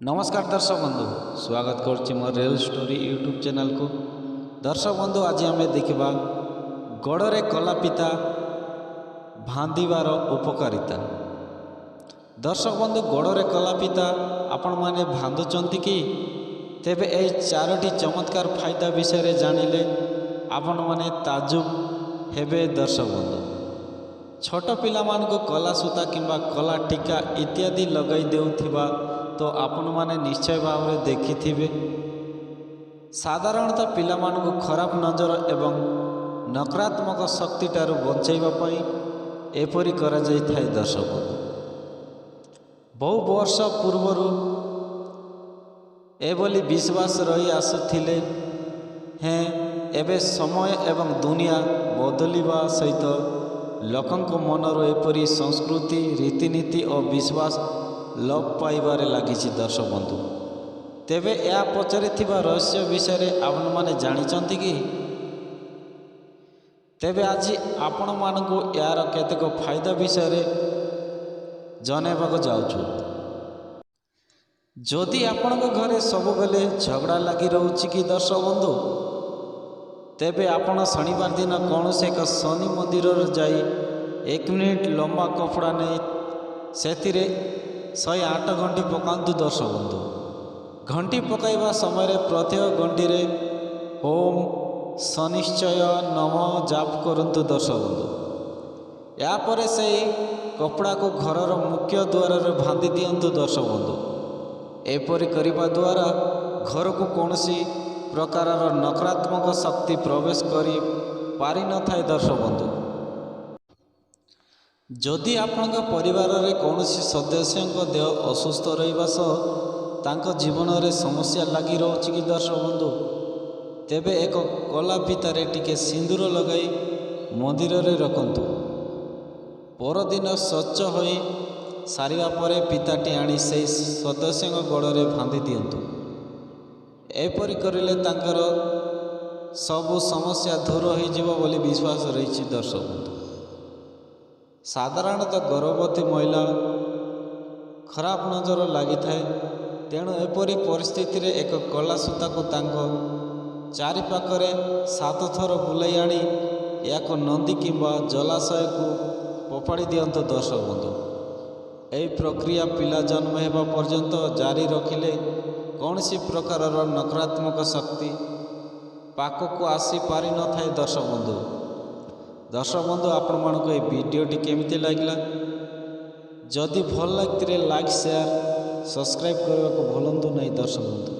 ନମସ୍କାର ଦର୍ଶକ ବନ୍ଧୁ, ସ୍ୱାଗତ କରୁଛି ମୋ ରିଏଲ୍ ଷ୍ଟୋରି ୟୁଟ୍ୟୁବ୍ ଚ୍ୟାନେଲକୁ। ଦର୍ଶକ ବନ୍ଧୁ, ଆଜି ଆମେ ଦେଖିବା ଗୋଡ଼ରେ କଲାପିତା ବାନ୍ଧିବାର ଉପକାରିତା। ଦର୍ଶକ ବନ୍ଧୁ, ଗୋଡ଼ରେ କଲାପିତା ଆପଣମାନେ ବାନ୍ଧୁଛନ୍ତି କି? ତେବେ ଏହି ଚାରୋଟି ଚମତ୍କାର ଫାଇଦା ବିଷୟରେ ଜାଣିଲେ ଆପଣମାନେ ତାଜୁବ ହେବେ। ଦର୍ଶକ ବନ୍ଧୁ, ଛୋଟ ପିଲାମାନଙ୍କୁ କଲା ସୂତା କିମ୍ବା କଲା ଟୀକା ଇତ୍ୟାଦି ଲଗାଇ ଦେଉଥିବା ତ ଆପଣମାନେ ନିଶ୍ଚୟ ଭାବରେ ଦେଖିଥିବେ। ସାଧାରଣତଃ ପିଲାମାନଙ୍କୁ ଖରାପ ନଜର ଏବଂ ନକାରାତ୍ମକ ଶକ୍ତିଠାରୁ ବଞ୍ଚାଇବା ପାଇଁ ଏପରି କରାଯାଇଥାଏ। ଦର୍ଶକ ବନ୍ଧୁ, ବହୁ ବର୍ଷ ପୂର୍ବରୁ ଏଭଳି ବିଶ୍ୱାସ ରହି ଆସୁଥିଲେ ହେଁ ଏବେ ସମୟ ଏବଂ ଦୁନିଆ ବଦଳିବା ସହିତ ଲୋକଙ୍କ ମନରୁ ଏପରି ସଂସ୍କୃତି, ରୀତିନୀତି ଓ ବିଶ୍ୱାସ ଲୋପ ପାଇବାରେ ଲାଗିଛି। ଦର୍ଶକ ବନ୍ଧୁ, ତେବେ ଏହା ପଛରେ ଥିବା ରହସ୍ୟ ବିଷୟରେ ଆପଣମାନେ ଜାଣିଛନ୍ତି କି? ତେବେ ଆଜି ଆପଣମାନଙ୍କୁ ଏହାର କେତେକ ଫାଇଦା ବିଷୟରେ ଜଣାଇବାକୁ ଯାଉଛୁ। ଯଦି ଆପଣଙ୍କ ଘରେ ସବୁବେଳେ ଝଗଡ଼ା ଲାଗି ରହୁଛି କି ଦର୍ଶକ ବନ୍ଧୁ, ତେବେ ଆପଣ ଶନିବାର ଦିନ କୌଣସି ଏକ ଶନି ମନ୍ଦିରରେ ଯାଇ 1 ମିନିଟ୍ ଲମ୍ବା କପଡ଼ା ନେଇ ସେଥିରେ 108 ଘଣ୍ଟି ପକାନ୍ତୁ। ଦର୍ଶକ ବନ୍ଧୁ, ଘଣ୍ଟି ପକାଇବା ସମୟରେ ପ୍ରତ୍ୟେକ ଘଣ୍ଟିରେ ଓମ୍ ଶନିଶ୍ଚରାୟ ନମଃ ଜାପ କରନ୍ତୁ। ଦର୍ଶକ ବନ୍ଧୁ, ଏହାପରେ ସେହି କପଡ଼ାକୁ ଘରର ମୁଖ୍ୟ ଦ୍ୱାରରେ ବାନ୍ଧି ଦିଅନ୍ତୁ। ଦର୍ଶକ ବନ୍ଧୁ, ଏପରି କରିବା ଦ୍ୱାରା ଘରକୁ କୌଣସି ପ୍ରକାରର ନକାରାତ୍ମକ ଶକ୍ତି ପ୍ରବେଶ କରି ପାରିନଥାଏ। ଦର୍ଶକ ବନ୍ଧୁ, ଯଦି ଆପଣଙ୍କ ପରିବାରରେ କୌଣସି ସଦସ୍ୟଙ୍କ ଦେହ ଅସୁସ୍ଥ ରହିବା ସହ ତାଙ୍କ ଜୀବନରେ ସମସ୍ୟା ଲାଗି ରହୁଛି କି ଦର୍ଶକ ବନ୍ଧୁ, ତେବେ ଏକ କଲା ଫିତାରେ ଟିକେ ସିନ୍ଦୁର ଲଗାଇ ମନ୍ଦିରରେ ରଖନ୍ତୁ। ପରଦିନ ସ୍ୱଚ୍ଛ ହୋଇ ସାରିବା ପରେ ଫିତାଟି ଆଣି ସେହି ସଦସ୍ୟଙ୍କ ଗୋଡ଼ରେ ବାନ୍ଧି ଦିଅନ୍ତୁ। ଏପରି କରିଲେ ତାଙ୍କର ସବୁ ସମସ୍ୟା ଦୂର ହୋଇଯିବ ବୋଲି ବିଶ୍ୱାସ ରହିଛି। ଦର୍ଶକ ବନ୍ଧୁ, ସାଧାରଣତଃ ଗର୍ଭବତୀ ମହିଳା ଖରାପ ନଜର ଲାଗିଥାଏ। ତେଣୁ ଏପରି ପରିସ୍ଥିତିରେ ଏକ କଳା ସୂତାକୁ ତାଙ୍କ ଚାରିପାଖରେ ସାତ ଥର ବୁଲାଇ ଆଣି ଏହାକୁ ନଦୀ କିମ୍ବା ଜଳାଶୟକୁ ଫୋପାଡ଼ି ଦିଅନ୍ତୁ। ଦର୍ଶକ ବନ୍ଧୁ, ଏହି ପ୍ରକ୍ରିୟା ପିଲା ଜନ୍ମ ହେବା ପର୍ଯ୍ୟନ୍ତ ଜାରି ରଖିଲେ କୌଣସି ପ୍ରକାରର ନକାରାତ୍ମକ ଶକ୍ତି ପାଖକୁ ଆସିପାରିନଥାଏ। ଦର୍ଶକ ବନ୍ଧୁ, ଆପଣମାନଙ୍କୁ ଏହି ଭିଡ଼ିଓଟି କେମିତି ଲାଗିଲା? ଯଦି ଭଲ ଲାଗିଥିଲେ ଲାଇକ୍, ସେୟାର, ସବସ୍କ୍ରାଇବ୍ କରିବାକୁ ଭୁଲନ୍ତୁ ନାହିଁ। ଦର୍ଶକ ବନ୍ଧୁ।